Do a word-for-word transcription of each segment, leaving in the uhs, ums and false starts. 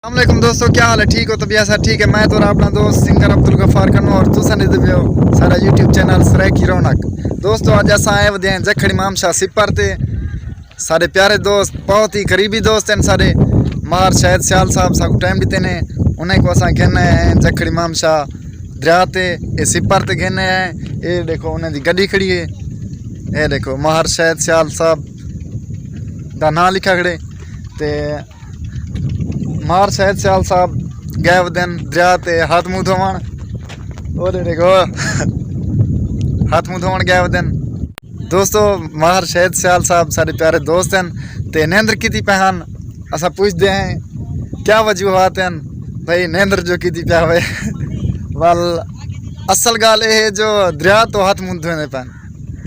السلام علیکم دوستو، کیا حال ہے؟ ٹھیک ہو؟ طبیعت سب ٹھیک ہے؟ میں تہاݙا اپݨا دوست سنگر عبدالغفار کنوں اور تساں ݙیہدے پئے ہو ساݙا یوٹیوب چینل سرائیکی رونق۔ دوستو، اڄ اساں آئے ودے ہیں جکھڑ امام شاہ سپر تے۔ ساݙے پیارے دوست، بہت ہی قریبی دوست ہیں ساݙے، ماہر شاہد سیال صاحب ساکوں ٹائم ݙتے نے، انہیں کوں اساں گھن آئے ہیں جکھڑ امام شاہ دریا تے، اے سپر تے گھن آئے ہیں۔ اے ݙیکھو انہیں دی گݙی کھڑی ہے، اے ݙیکھو ماہر شاہد سیال صاحب دا ناں لکھا کھڑے تے ماہر شاہد سیال صاحب ڳئے ودن دریا تے ہتھ منہ دھووݨ۔ او ݙیکھو، ہتھ منہ دھووݨ ڳئے ودن۔ دوستو، ماہر شاہد سیال صاحب ساݙے پیارے دوست ہیں تے نیندر کیتی پئے ہن۔ اساں پچھدے ہیں کیا وجوہات ہیں بھئی نیندر جو کیتی پیا ہوئے۔ ول اصل ڳالھ اے ہے جو دریا توں ہتھ منہ دھویندے پئن۔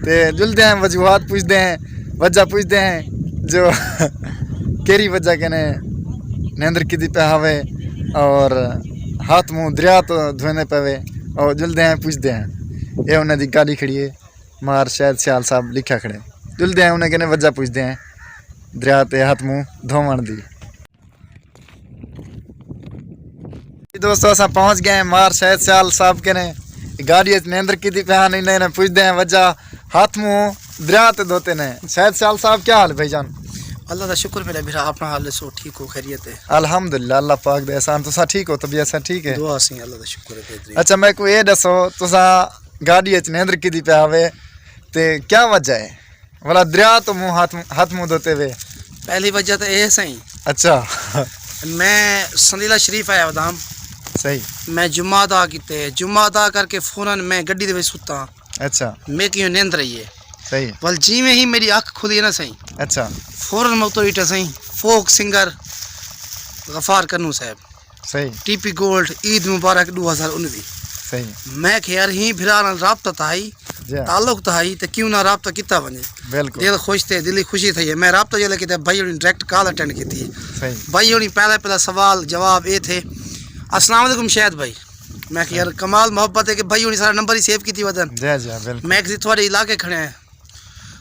تے جلدے ہیں، وجوہات پچھدے ہیں، وجہ پچھدے ہیں جو کیڑھی وجہ کنے نیندر کیتی پیا ہوئے اور ہتھ منہ دریا توں دھویندے پئے ہوئے۔ اور جلدے ہیں، پچھدے ہیں۔ اے انہیں دی گاݙی کھڑی ہے، ماہر شاہد سیال صاحب لکھیا کھڑے۔ جلدے ہیں، انہیں کنے وجہ پچھدے ہیں دریا تے ہتھ منہ دھووݨ دی۔ دوستو، اساں پہنچ ڳئے ہیں ماہر شاہد سیال صاحب کنے۔ گاݙی اچ نیندر کیتی پئے ہن، انہیں پچھدے ہیں وجہ۔ ہتھ منہ دریا تے دھوتے نے۔ شاہد سیال صاحب، کیا حال ہے بھائی جان؟ اللہ دا شکر میرا بھرا، اپݨا حال ݙسو، ٹھیک ہو، خیریت ہے؟ الحمدللہ، اللہ پاک دے احسان۔ تساں ٹھیک ہو؟ طبیعت سب ٹھیک ہے؟ دعا سئیں، اللہ دا شکر ہے، بہترین۔ اچھا، میکوں اے ݙسو، تساں گاݙی اچ نیندر کیتی پئے ہوئے تے کیا وجہ ہے؟ ولا دریا توں منہ ہتھ، ہتھ منہ دھوتے وے؟ پہلی وجہ تے اے سئیں۔ اچھا۔ میں سندیلہ شریف آیا وداں۔ صحیح۔ میں جمعہ ادا کیتے، جمعہ ادا کر کے فوراً میں گݙی دے وچ ستا۔ اچھا۔ میکوں نیندر آئی ہے۔ صحیح۔ ول جیویں ہی میݙی اکھ کھلی نا سئیں، اچھا۔ فوراً میں اتوں اٹھا سئیں، فوک سنگر غفار کنوں صاحب۔ صحیح۔ ٹی پی گولڈ، عید مبارک ݙو ہزار انوی۔ صحیح۔ میں کہ یار، ہیں بھرا نال رابطہ تاں ہئی، جی۔ تعلق تاں ہئی، تے کیوں نہ رابطہ کیتا ونڄے؟ بالکل۔ دل خوش تے دلی خوشی تھئی ہے۔ میں رابطہ جو لے کیتے، بھائی ہوݨی ڈائریکٹ کال اٹینڈ کیتی ہے۔ صحیح۔ بھائی ہوݨی پہلا پہلا سوال جواب اے تھے، "السلام علیکم شاہد بھائی۔" میں کہ یار، کمال محبت ہے کہ بھائی ہوݨی سارا نمبر ہی سیو کیتی ودن۔ جی، جی، بالکل۔ میں کہ تہاݙے علاقے کھڑے ہیں۔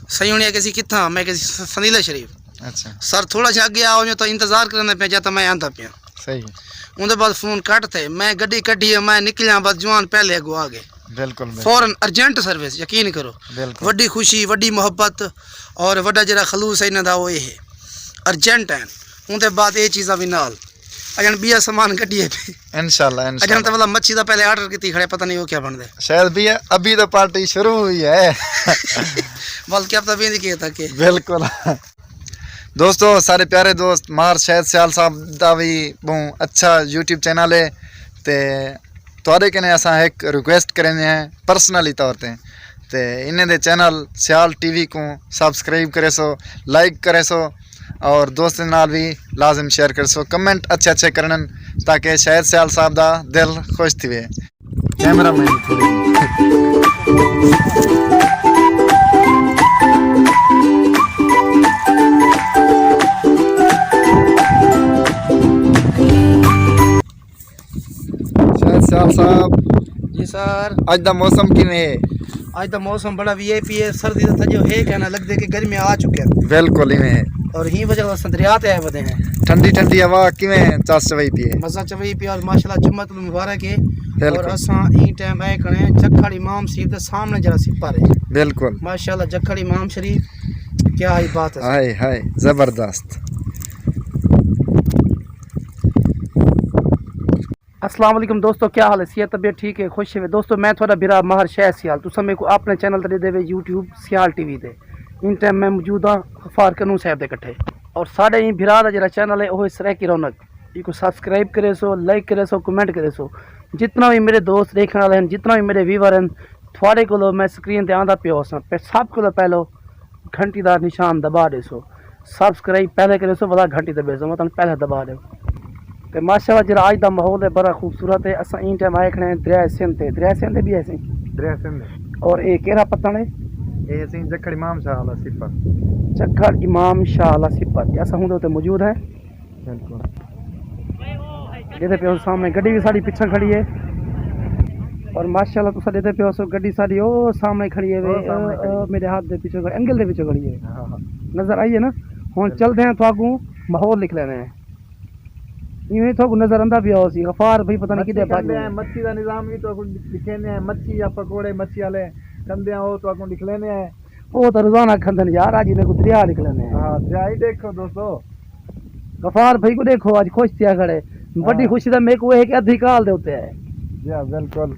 سئیں ہوݨی آکھے، "اسی کتھاں؟" میں کہ، "سندیلہ شریف۔" اچھا۔ "سر، تھوڑا جیہا اڳے آؤ، جو تاں انتظار کرݨے پئے، جاں تاں میں آندا پیاں۔" صحیح۔ اوندے بعد فون کٹ تھئے، میں گݙی کڈھی، میں نکلیاں، بس جوان پہلے اڳوں آ ڳئے۔ بالکل، بالکل۔ فوراً ارجنٹ سروس، یقین کرو۔ بالکل۔ وݙی خوشی، وݙی محبت اور وݙا جیڑھا خلوص ہے انہاں دا، او اے ہے۔ ارجنٹ ہیں۔ اوندے بعد اے چیزاں وی نال۔ اڄݨ ٻیا سامان کڈھیے پئے۔ انشاءاللہ، انشاءاللہ۔ اڄݨ تاں ولا مچھی دا پہلے آرڈر کیتی کھڑے، پتہ نہیں او کیا بݨدے۔ شاید بھی ہے، ابھی تو پارٹی شروع ہوئی ہے۔ بلکہ اب تو ویندی کے تک ہے۔ بالکل۔ دوستو، سارے پیارے دوست، ماہر شاہد سیال صاحب دا وی ٻہوں اچھا یوٹیوب چینل ہے، تے تہاݙے کنے اساں ہک ریکویسٹ کریندے ہیں پرسنلی طور تے، تے انہیں دے چینل سیال ٹی وی کوں سبسکرائب کریسو، لائک کریسو، اور دوستیں نال وی لازم شیئر کریسو۔ کمنٹ اچھے اچھے کرݨن تاکہ شاہد سیال صاحب دا دل خوش تھیوے۔ کیمرہ مین تھوڑی۔ شاہد سیال صاحب، جی سر۔ اڄ دا موسم کیویں ہے؟ اڄ دا موسم بڑا وی آئی پی ہے، سردی دا تھڄو ہے کہنا لڳدے کہ گرمیاں آ چکے ہیں۔ بالکل ایویں ہے۔ اور ہی وجہ اساں دریا تے آئے ودے ہیں۔ ٹھنڈی ٹھنڈی ہوا کیویں چس چوئی پی ہے؟ مزہ چوئی پی اور ماشاءاللہ جمعۃ المبارک ہے۔ بالکل۔ اور اساں ایں ٹائم آئے کھڑے ہیں جکھڑ امام شریف دے سامنے جڑا سپر ہے۔ بالکل۔ ماشاءاللہ جکھڑ امام شریف، کیا ہی بات ہے۔ ہائے ہائے، زبردست۔ السلام علیکم دوستو، کیا حال ہے؟ صحت طبیعت ٹھیک ہے؟ خوش ہے؟ دوستو، میں تہاݙا بھرا ماہر شاہ سیال، تساں میکوں اپݨے چینل تے ݙیہدے وے، یوٹیوب سیال ٹی وی تے۔ ان ٹائم میں موجود ہاں غفار کنوں صاحب دے کٹھے، اور ساݙے ایں بھرا دا جیڑھا چینل ہے، او ہے سرائیکی رونق۔ ایکوں سبسکرائب کریسو، لائک کریسو، کمنٹ کریسو۔ جتنا وی میرے دوست ݙیکھݨ والے ہیں، جتنا وی میرے ویور ہیں، تہاݙے کولو میں سکرین تے آندا پیا ہوساں، پھر سب کولو پہلو گھنٹی دا نشان دبا ݙیسو۔ سبسکرائب پہلے کریسو، ولا گھنٹی دبیسو، میں تہاݙے پہلے دبا ݙیو۔ تے ماشاءاللہ جیڑھا اڄ دا ماحول ہے، بڑا خوبصورت ہے۔ اساں ایں ٹائم آئے کھڑے ہیں دریائے سندھ تے۔ دریائے سندھ تے بھی ہے سئیں؟ دریائے سندھ ہے۔ اور اے کیڑھا پتن ہے؟ اے سئیں جکھڑ امام شاہ والا سپر۔ جکھڑ امام شاہ والا سپر۔ اے اساں ہوندے اتے موجود ہیں۔ بالکل۔ ݙیہدے پئے ہو سامݨے گݙی وی ساݙی پچھاں کھڑی ہے۔ اور ماشاءاللہ تساں ݙیہدے پئے ہو سو گݙی ساݙی او سامݨے کھڑی ہے وے، او سامݨے او، کھڑی۔ او میݙے ہتھ دے پچھوں کوئی اینگل دے وچوں کھڑی ہے۔ ہاں، ہاں۔ نظر آئی ہے نا؟ ہݨ چلدے ہیں، تہاکوں ماحول ݙکھلیندے ہیں۔ ایویں تھوکو نظر آندا پیا ہو سی، غفار بھئی پتہ نہیں کدے بھج گئے۔ مچھی دا نظام بھی تو لکھینے ہیں، مچھی یا پکوڑے مچھی والے کھندے ہیں، وہ تو کو لکھلینے ہیں۔ وہ تو روزانہ کھندن یار، اج انہیں کو دریا نکلنے ہیں۔ ہاں، دریا ہی دیکھو دوستو۔ غفار بھائی کو دیکھو، اج خوش تھیا کھڑے۔ بڑی ہاں۔ خوشی دا میرے کو ہے کہ ادھی کال دے ہوتے ہے۔ جی ہاں، بالکل۔